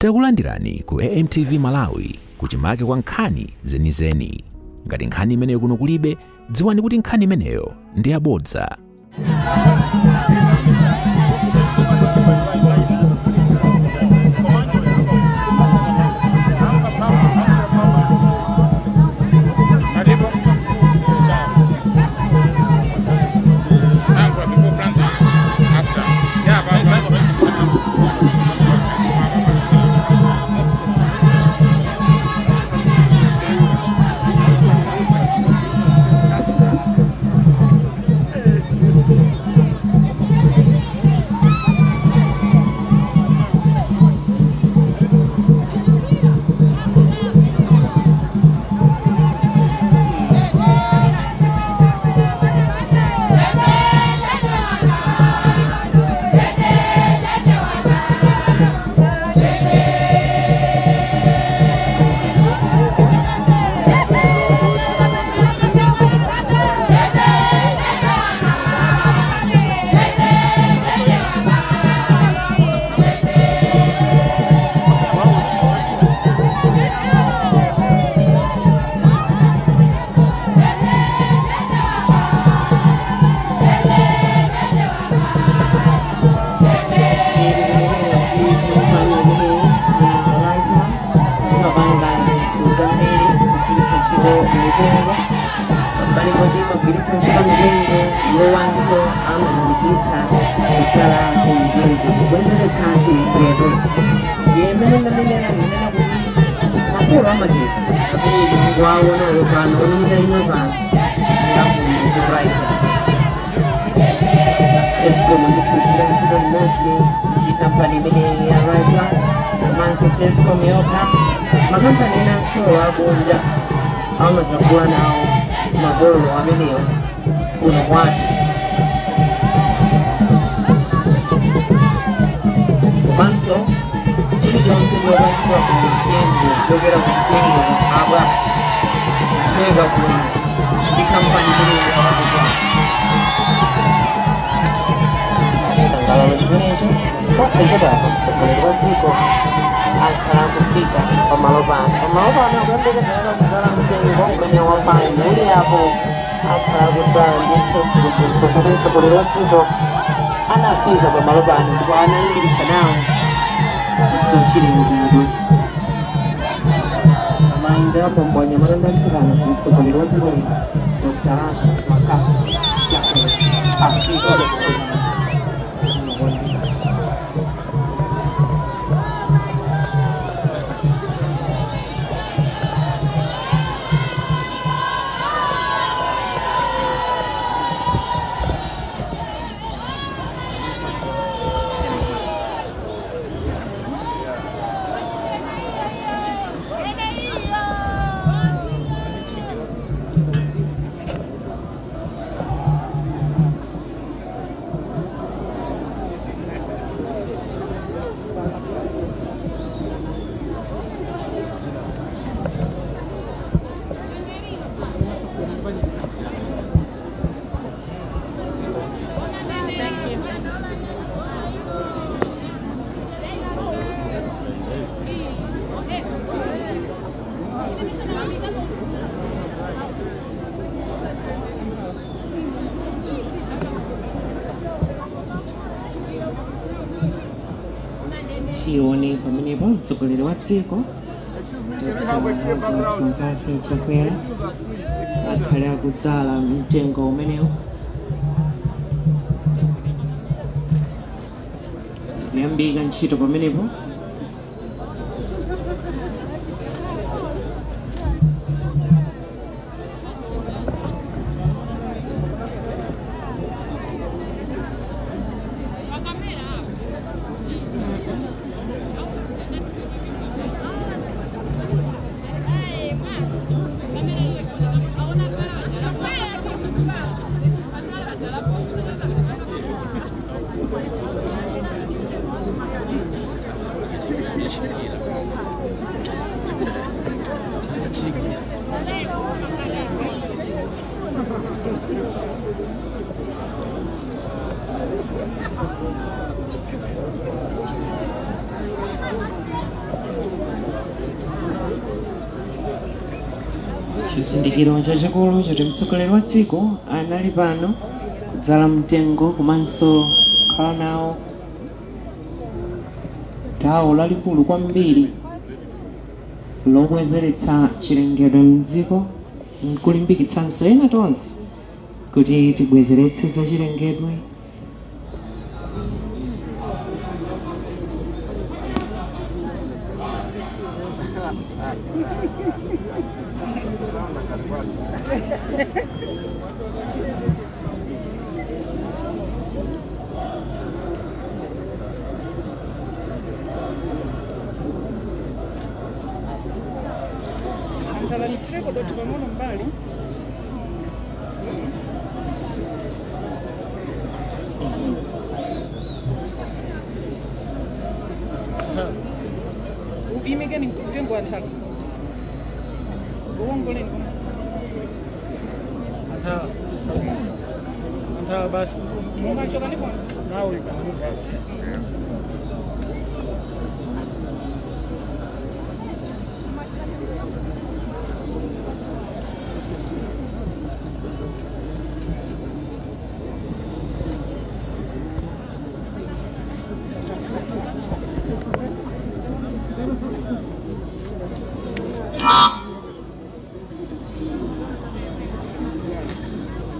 Takulandirani ku AMTV Malawi, kuchimake kwa nkhani zenizeni. Ngati nkhani imeneyo kuno kulibe, dziwani kuti nkhani imeneyo ndi yabodza. Pambali poti imagwiritsa ntchito mitengo, iwowanso amalimbikitsa kudzala mitengo, kubwezeretsa chilengedwe. Ndiye mmene ndanenera, ndinena kuti mapolo amagetsi amene mukuwaonayo pano, amene tayima pano, ndi Rytol. Escom ndikugwira ntchito limodzi ndi kampani imene ya Rytol, komanso Escom yokha, makampani enanso akunja amadzagula nawo mapolo amenewo kuno kwathu. Komanso chilichonse chopangidwa ku mtengo, kuchokera ku mtengo, kuthabwa, kutheka kuno ndi kampani imeneyi ya Rytol. Chisangalalo chimenecho. Posachedwapa mtsogoleri wa dziko akhala akufika pamalo pano. Pamalo pano akuyembekezera kudzala mtengo umene wa pine uli apo. Akhala akudzala ndithu kuti mtsogoleri wa dziko anafika pamalo pano ndipo analimbikitsa nawo zachilengedwe. Amayi ndi abambo, anyamata ndi atsikana, mtsogoleri wa dziko lino Dr Lazarus McCarthy Chakwera afika. Tione pamenepo mtsogoleri wa dziko Dr Lazarus McCarthy Chakwera akhale akudzala mtengo umenewu. Kuyambika ntchito pamenepo. Chizindikiro chachikulu choti mtsogoleri wa dziko anali pano kudzala mtengo komanso kukhala nawo gawo lalikulu kwambiri lobwezeretsa chilengedwe mdziko, nkulimbikitsanso ena tonse kuti tibwezeretse za chilengedwe. Anthala nitireko doti pang'ono mbali. Uyimikeni mtengo wa nthaka, uwongoleni. Anthala. Anthala basi. Mungachoka ndipona. Now you can move out.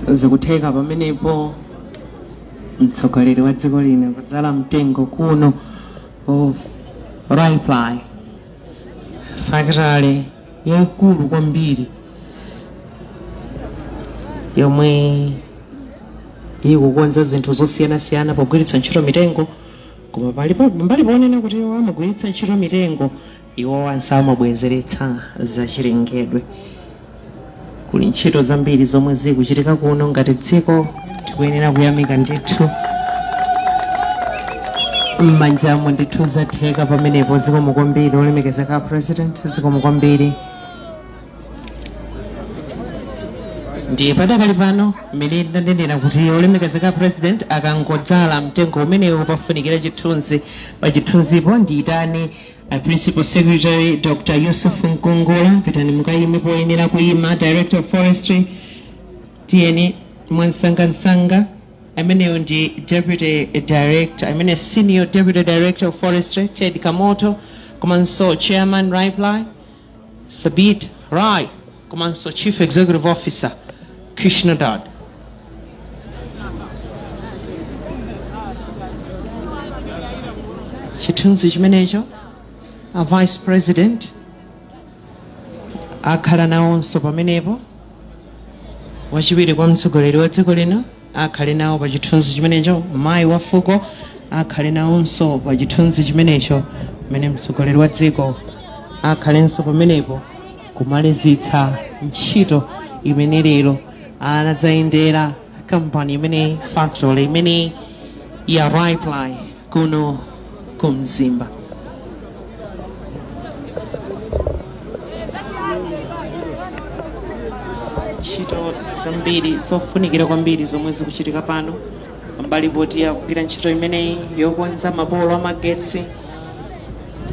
Zikutheka pamenepo, mtsogoleri wa dziko lino kudzala mtengo kuno ku Raiply, factory yaikulu kwambiri yomwe ikukonza zinthu zosiyanasiyana pogwiritsa ntchito mitengo. Koma pali mbali ponena kuti iwo amagwiritsa ntchito mitengo, iwo amabwezeretsa zachilengedwe. Kuli ntchito zambiri zomwe zikuchitika kuno. Ngati dziko tikuyenera kuyamika ndithu. M'manjamo ndithu zatheka pamenepo. Zikomo kwambiri, olemekezeka President, zikomo kwambiri. Ndiye padakali pano mmene ndanenera kuti olemekezeka President akangodzala mtengo umenewu pafunikira chithunzi. Pa chithunzipo ndiyitane a Principal Secretary Dr Yusuf Mkungula. Pitani mukayime poyenera kuyima. Director of Forestry, tiyeni mwansangansanga. Ameneyo ndi Deputy Director, amene Senior Deputy Director of Forestry Ted Kamoto, komanso Chairman Raiply Sabit Rai, komanso Chief Executive Officer Krishna Dad. Chithunzi chimenecho, a Vice President akhala nawonso pamenepo. Wachiwiri kwa mtsogoleri wa dziko lino akhale nawo pa chithunzi chimenecho. Mayi wa fuko akhale nawonso pa chithunzi chimenecho, pamene mtsogoleri wa dziko akhalenso pamenepo kumalizitsa ntchito imene lero anadzayendera, kampani imene, factory imene ya Raiply kuno ku Mzimba. Ntchito zambiri zofunikira kwambiri zomwe zikuchitika pano, pambali poti akugwira ntchito imeneyi yokonza mapolo amagetsi,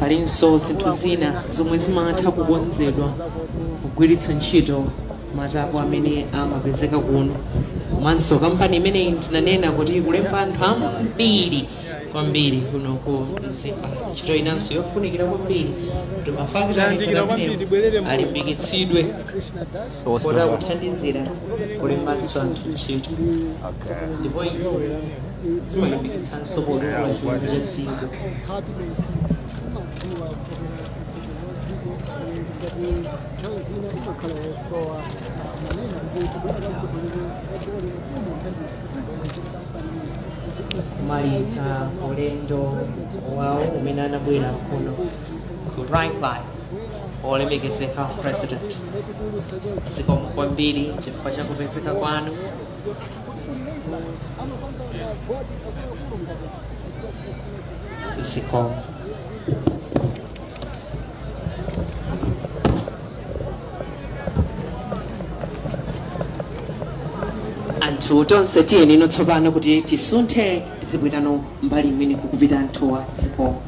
palinso zinthu zina zomwe zimatha kukonzedwa kugwiritsa ntchito matabwa amene amapezeka kuno. Komanso kampani imeneyi ndinanena kuti ikulemba anthu ambiri kwambiri kuno ku Mzimba. Ntchito inanso yofunikira kwambiri kuti mafakitale Tayandikira kwambiri, tibwerere mbuyo. alimbikitsidwe pota kuthandizira kulembanso anthu ntchito, ndipo izi zimalimbikitsanso potukula chuma cha dziko. Happiness umadziwa mtsogoleri wa dziko ngati nthawi zina imakhala yosowa manena kuti kubwera kwa mtsogoleri wa dziko lino kumuthandiza kampani. Kumaliza ulendo wawo umene anabwera kuno ku Raiply, olemekezeka President, zikomo kwambiri chifukwa cha kupezeka kwanu. Zikomo. Anthu tonse tiyeni ino tsopano kuti tisunthe, tizibwerano mbali imene kukupita anthuwa. Zikomo.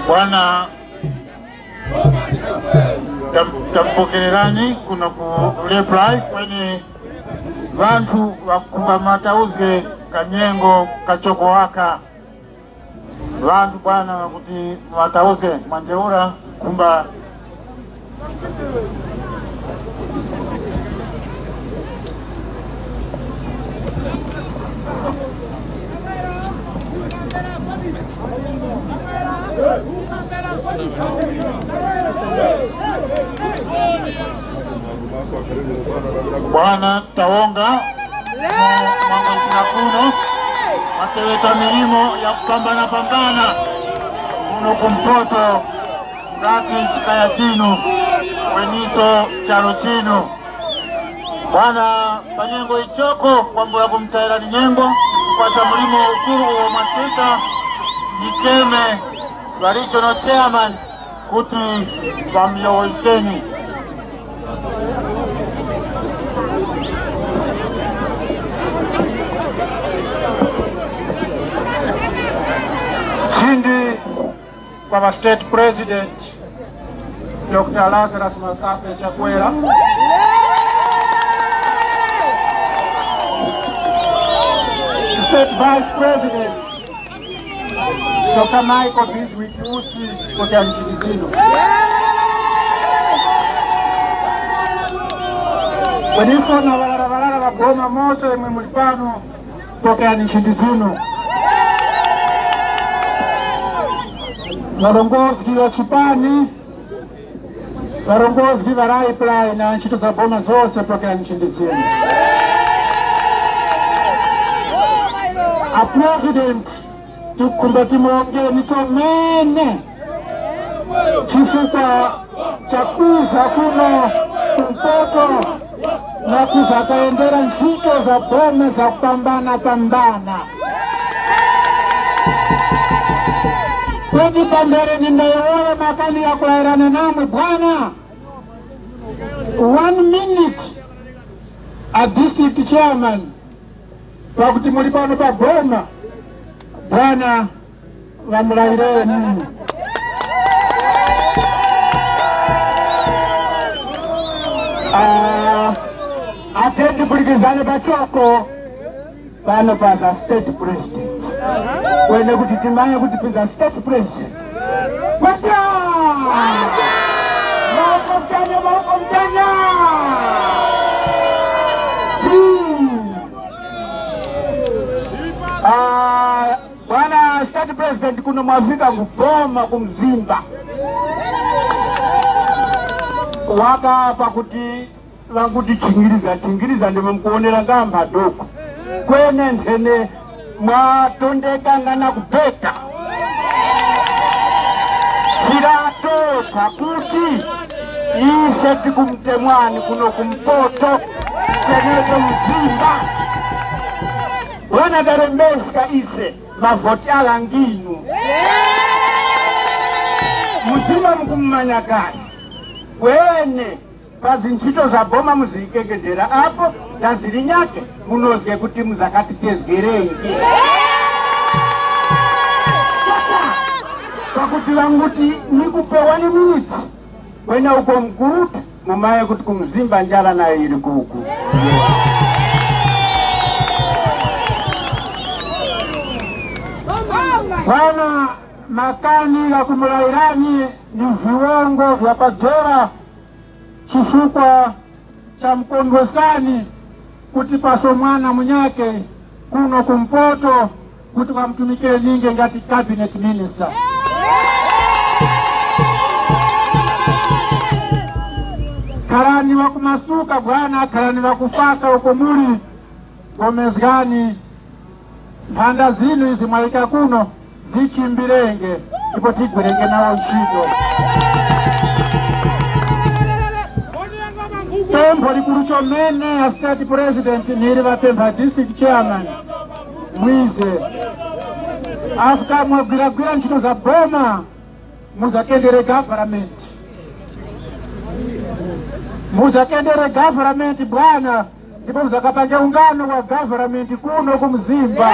Bwana, tampokererani kuno ku Raiply, kwenye vanthu vakumba matauze kanyengo kachoko waka vanthu bwana vakuti matauze mwanjeura kumba. Bwana Tawonga mwangazira kuno mateweta milimo ya kupambana pambana kuno kumpoto ngati chikaya chino kweniso chalo chino. Bwana, panyengo ichoko kwambula kumtaira ni nyengo kukwata mulimo ukulu wa masita nicheme walicho no chairman kuti vamyowezeni. Chindi kwa State President Dr. Lazarus Makape Chakwera, State Vice President Dr. Michael Bizwick Usi kutoka nchini zino. Weniso na valala valala vagoma mose mwe muli pano kutoka nchini zino. Varongozi wa chipani, varongozi va Raiply na ntchito za boma zonse kutoka nchini zino. A President, tikumba timongeni tomene chifukwa chakuza kuno kumpoto na kuzakaendera ntchito za boma za kupambana pambana. Kodi pambere nindayoona makali ya kulairana namwe bwana. 1 minute a district chairman pakuti muli pano pa boma bwana vamulaireni. Atendi kulikizane pachoko pano paza state president wene kuti timanye kuti piza state president Wacha! Maoko mtanya, maoko mtanya! Bwana state president kuno mwafika kuboma kumzimba waka pakuti vanguti chingiriza chingiriza ndime mukuonera ngamba doko kwene nthene mwatondeka ngana kupeka chirato pakuti ise tikumtemwani kuno kumpoto teneso mzimba wana tarembeska ise mavhoti alanginu muzimba mukumumanyakani kwene pazintchito za boma muzikekejera apo ndaziri nyake munozwe kuti muzakati tezgerenge pakuti vanguti nikupewa ni miti wena uko mkuruta mumaye kuti kumzimba njala nayo iri kuku. Bwana makani ya kumulairani ni viwango vya pajera chifukwa cha mkondwesani kuti paso mwana munyake kuno kumpoto Kuti wamtumikire ninge ngati cabinet minister. Khalani wakumasuka bwana, khalani wakufasa uko muli, gomezgani mphanda zinu izi mwayika kuno zichimbirenge, ndipo tigwerenge nawo ntchito. Pempho likulu chomene a State President nili vapempha district chairman mwize after mwagwiragwira ntchito za boma, muzakendere government, muzakendere government bwana, ndipo muzakapange ungano wa government kuno kumzimba.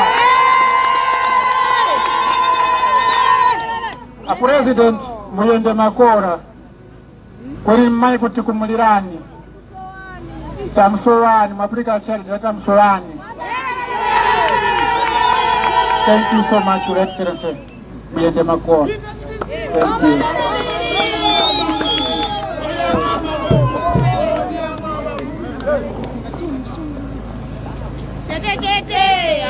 A President, muyende makora kuli mmayi kuti kumulirani tamsowani mwapulika charity tamsowani. Thank you so much, Your Excellency. Muyende makora. Thank you. Chete chete,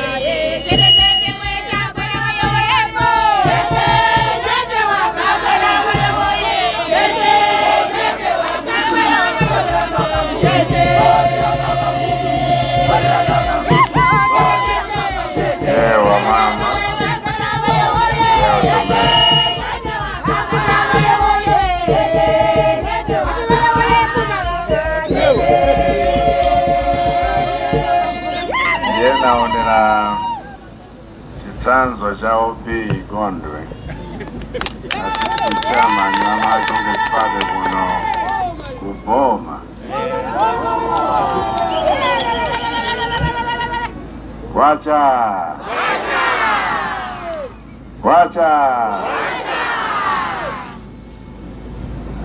aye, chete chete, wecha kwela wayo yeko. Chete chete wakakwela wayo ye. Chete chete wakakwela wayo ye. Chete. Ewa mama. Leo tume ndiye naonera chitsanzo cha OP Gondwe na district chairman wa Malawi Congress Party kuno kuboma. Kwacha kwacha.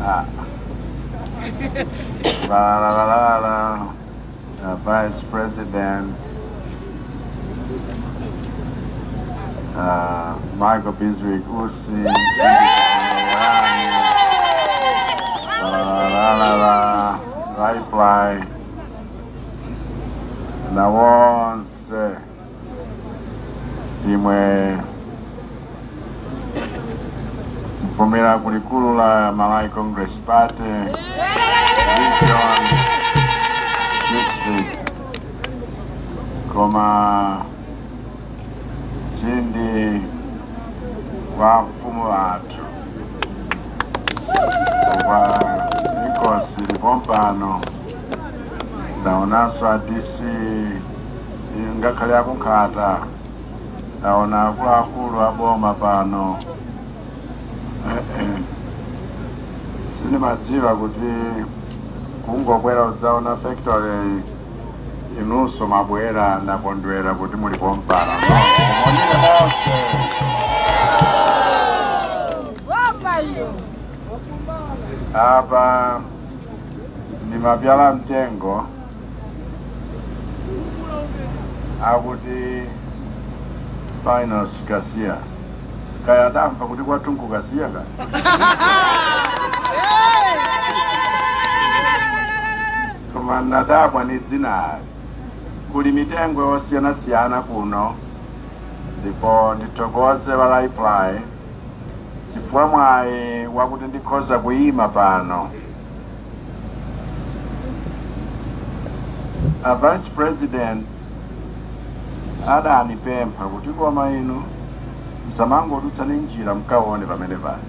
Ah. La la la la la. Vice President Michael Bizwick Usi, la la la la, Raiply, na wonse imwe mvumira kulikulu la Malawi Congress Party region, district, koma chindi kwa mfumu wathu kwa inkosi lipompano, ndaonanso a DC ngakhale akunkhata, ndaona akuluakulu aboma pano. Sindimadziwa kuti kungokwera udzaona factory inunso mabwera. Ndakondwera kuti mulipompano. Monire monse. Apa ndimabyala mtengo akuti Pinus kasiya, kaya adamva kuti kwatunku kasiya ka, koma ndadabwa ni dzinali. Kuli mitengo yosiyanasiyana kuno, ndipo ndithokoze va Raiply chifukwa mwayi wakuti ndikhoza kuyima pano. A Vice President adanipempha kuti koma inu msamangodutsani njira, mkaone pamene pali,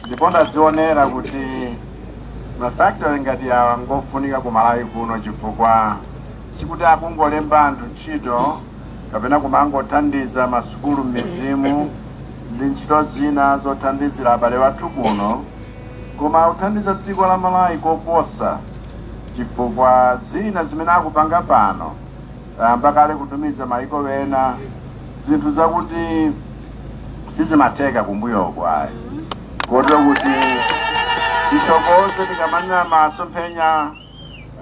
ndipo ndadzionera kuti mafactory ngati awa ngofunika ku Malawi kuno, chifukwa sikuti akungolemba anthu ntchito kapena kumangothandiza masukulu m'midzimu ndi ntchito zina zothandizira abale wathu kuno, koma akuthandiza dziko la Malawi koposa, chifukwa zina zimene akupanga pano tayamba kale kutumiza maiko ena, zinthu zakuti sizimatheka kumbuyoko ayi. Kotero kuti tithokoze tikamanena masomphenya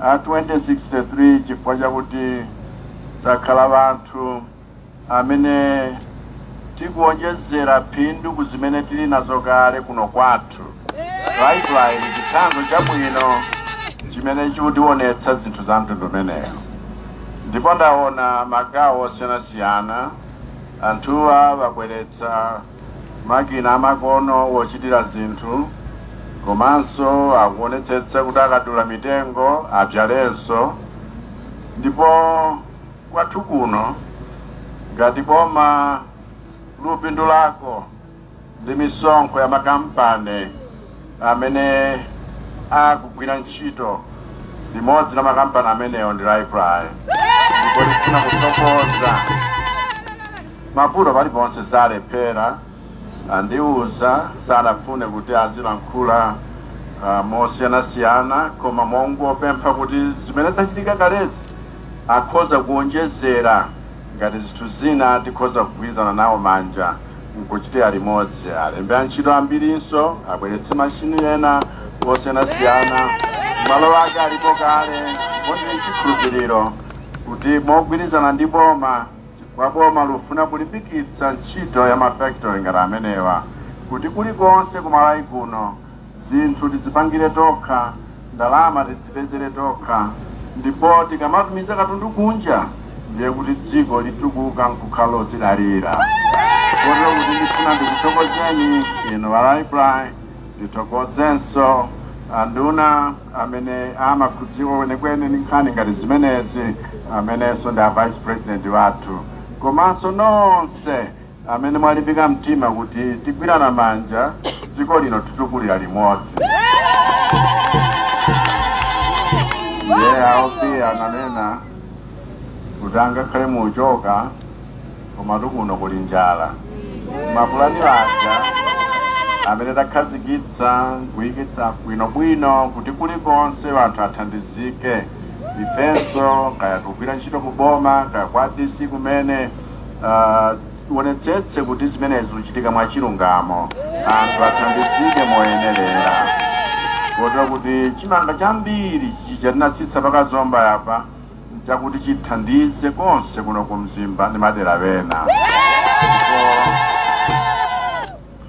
a 2063, chifukwa chakuti takhala vanthu amene tikuonjezera phindu ku zimene tili nazo kale kuno kwathu. Raiply ndi chitsanzo chabwino chimene chikutionetsa zinthu za mtundu umeneyo. Ndipo ndaona magawo osiyanasiyana, anthuwa babweretsa makina amakono wochitira zinthu, komanso akuonetsetsa kuti akadula mitengo abzalenso. Ndipo kwathu kuno ngati boma lupindulako ndi misonkho ya makampani amene akugwira ntchito. Limodzi la makampani amenewo ndi Raiply, ndipo tifuna kuthokoza. Mavuto paliponse salephera. Andiuza sanafune kuti azilankhula mosiyanasiyana, koma mongopempha kuti zimene zachitika kalezi akhoza kuonjezera ngati zinthu zina tikhoza kugwirizana nawo manja nkuchitira limodzi, alembe antchito ambirinso, abweretse mashini ena osiyanasiyana. Malo ake alipo kale, ndipo ndili chikhulupiriro kuti mogwirizana ndi boma, chifukwa boma lufuna kulimbikitsa ntchito ya mafactory ngati amenewa, kuti kulikonse kumalawi kuno zinthu tidzipangire tokha, ndalama tidzipezere tokha, ndipo tikamatumiza katundu kunja ndiye kuti dziko litukuka nkukhala lodzidalira. Kotero kuti ndifuna ndikuthokozeni inu a Raiply, ndithokozenso anduna amene amakhudziwa kwenekwene ndi nkhani ngati zimenezi, amenenso ndi a vice president wathu, komanso nonse amene mwalimbika mtima kuti tigwirana manja, dziko lino titukulira limodzi. Ndiye aopi ananena kuti angakhale muchoka, komatu kuno kuli njala. Mapulani aja amene takhazikitsa kuyikitsa bwinobwino kuti kulikonse anthu athandizike, ifenso kaya kugwira ntchito kuboma, kaya kwa DC kumene, tionetsetse kuti zimenezi zikuchitika mwachilungamo, anthu athandizike moyenerera, kotero kuti chimanga chambiri chija tinatsitsa pakazomba yapa chakuti chithandize konse kuno ku Mzimba ndi madera ena.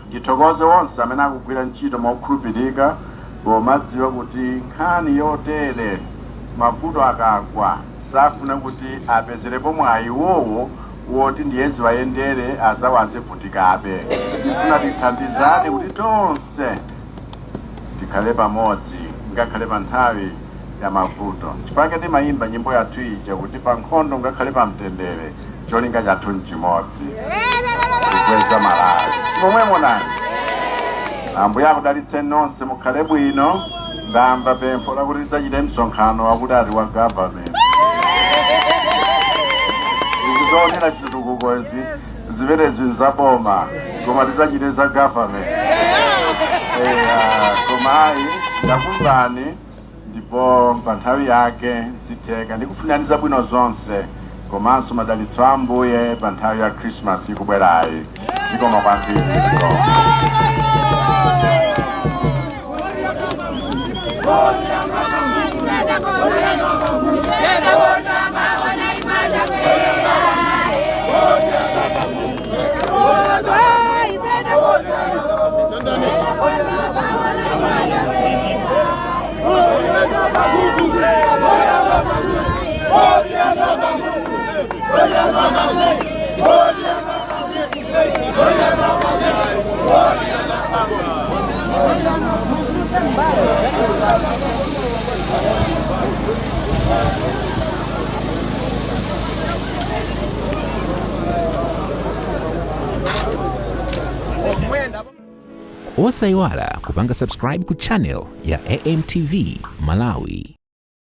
Ndithokoze onse amene akugwira ntchito mokhulupirika, pomadziwa kuti nkhani yotere, mavuto akagwa, safuna kuti apezerepo mwayi wowo woti ndiye ziwayendere, azawo azivutikabe. Tifuna tithandizane kuti tonse tikhale pamodzi ngakhale pa nthawi ya mavuto. Chifukwa timayimba nyimbo yathu ija kuti pa nkhondo ngakhale pa mtendere, cholinga chathu nchimodzi, kukweza Malawi. Momwemo nani, Ambuye akudalitseni nonse, mukhale bwino. Ndamva pempho lakuti tidzachite msonkhano wakuti ati wa government. Izi zoonera chitukuko izi, zimenezi nzaboma, koma tidzachite za government. Eya, koma ayi, ndakumvani, ndipo pa nthawi yake zitheka. Ndikufunirani zabwino zonse komanso madalitso a Ambuye pa nthawi ya Christmas ikubwerayi. Zikomo kwambiri, zikomo. Osayiwala kupanga subscribe ku channel ya AMTV Malawi.